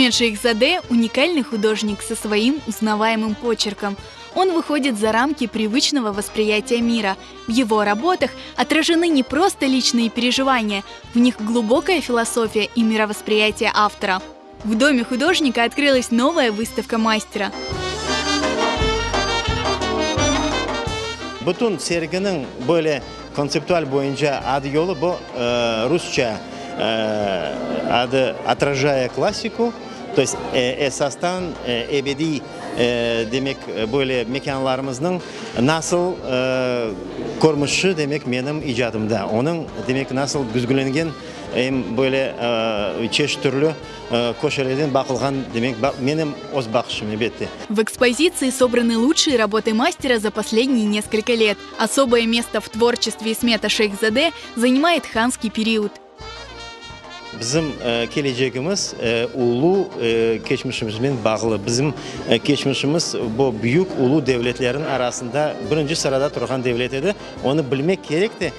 Исмет Шейхзаде – уникальный художник со своим узнаваемым почерком. Он выходит за рамки привычного восприятия мира. В его работах отражены не просто личные переживания, в них глубокая философия и мировосприятие автора. В доме художника открылась новая выставка мастера. Bütün serginiñ böyle kontseptual boyunca adı yolu bu rusça adı Otrajaya klassiku, to est esastan ebediy demek böyle mekânlarımıznıñ nasıl körmüşi demek menim icadımda, onıñ demek nasıl güzgülengen em böyle çeşit türlü köşelerden baqılğan demek menim öz baqışım elbette. В экспозиции собраны лучшие работы мастера за последние несколько лет. Особое место в творчестве Исмета Шейхзаде занимает ханский период. Bizim kelecegimiz ulu keçmişimiznen bağlı. Bizim keçmişimiz bu büyük ulu devletlerniñ arasında birinci sırada turğan devlet edi. Onı bilmek kerek de.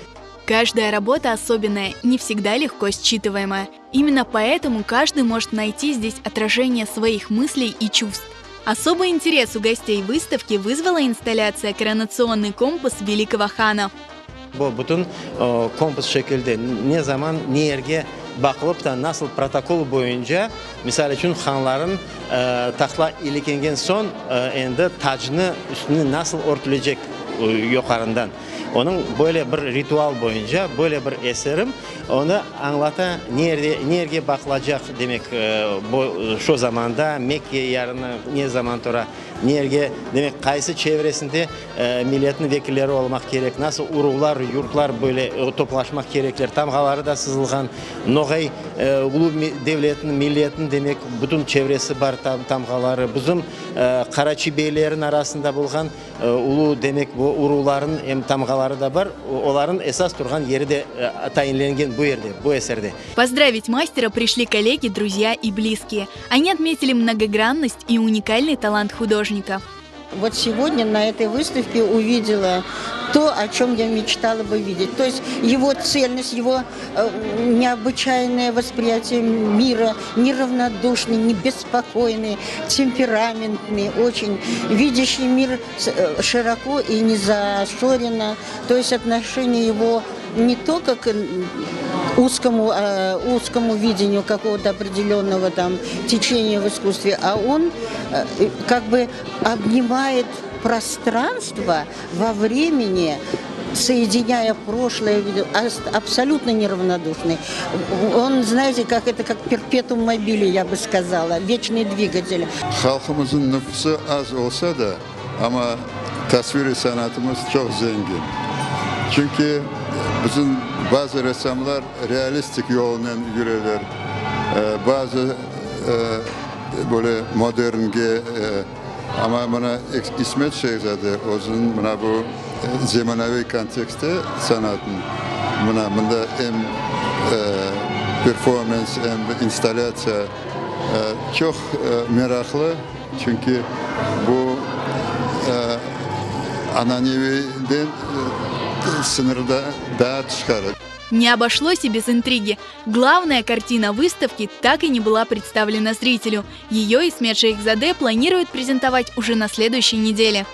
Каждая работа особенная, не всегда легко считываемая. Именно поэтому каждый может найти здесь отражение своих мыслей и чувств. Особый интерес у гостей выставки вызвала инсталляция «Коронационный компас великого хана». Bu bütün kompas şekilde ne zaman ne yerge baqılıp da nasıl protokol boyunca, misal içün, hanların tahtla ilikengen soñ endi tacnı üstüne nasıl örtülecek yuqarından. Onıñ böyle bir ritual boyunca böyle bir eserim onı añlata, ne yerde, ne yerge baqılacaq, demek, bu şu zamanda Mekke yarını ne zaman tura, ne yerge, demek, qaysı çevresinde milletniñ vekilleri olmaq kerek, nasıl uruvlar, yurtlar böyle toplaşmaq kerekler, tamğaları da sızılğan, Noğay ulu devletiniñ, milletiniñ, demek, bütün çevresi bar tamğaları, bizim Qaraçi beyleriniñ arasında bolğan Ulu, demek, bu uruvlarnıñ em tamğaları da bar, olarnıñ esas turğan yeri de tayinlengen bu yerde, bu eserde. Pozdravить мастера пришли коллеги, друзья и близкие. Они отметили многогранность и уникальный талант художника. Вот сегодня на этой выставке увидела то, о чем я мечтала бы видеть. То есть его цельность, его необычайное восприятие мира, неравнодушный, не беспокойный, темпераментный, очень видящий мир широко и не зашоренно. То есть отношение его не только к узкому, узкому видению какого-то определенного там течения в искусстве, а он как бы обнимает пространство во времени, соединяя прошлое, абсолютно неравнодушный. Он, знаете, как это, как перпетум мобиле, я бы сказала, вечный двигатель. Halqımıznıñ nüfusı az olsa da, amma tasviriy sanatımız çoq zengin. Çünki bizim bazı ressamlar realistik yolunen yüreler, bazı böyle modernge, amma mına İsmet Şehzade özüniñ mına bu zemaneviy kontekstte sanatın, mına mında em performans, em installâtsiya çoq meraqlı, çünki bu ananeviyden sıñırda daa tışqarı. Не обошлось и без интриги. Главная картина выставки так и не была представлена зрителю. Ее Исмет Шейхзаде планирует презентовать уже на следующей неделе.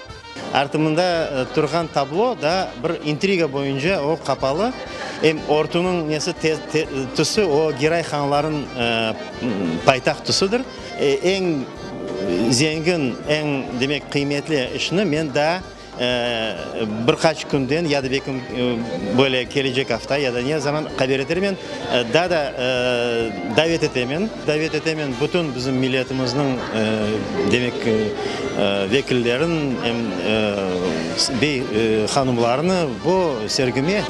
Artımında turğan tablo da bir intriga boyunca o qapalı. Em örtüniñ nesi tüsü o Giray hanların paytaht tüsüdir. Eñ zengin, eñ demek qıymetli işni men daa Bir qaç künden ya da belki böyle kelecek afta ya da ne zaman haber etermen, daa da davet etemen, davet etemen bütün bizim milletimizniñ, demek, vekillerin, em bey, hanımlarını bu sergime.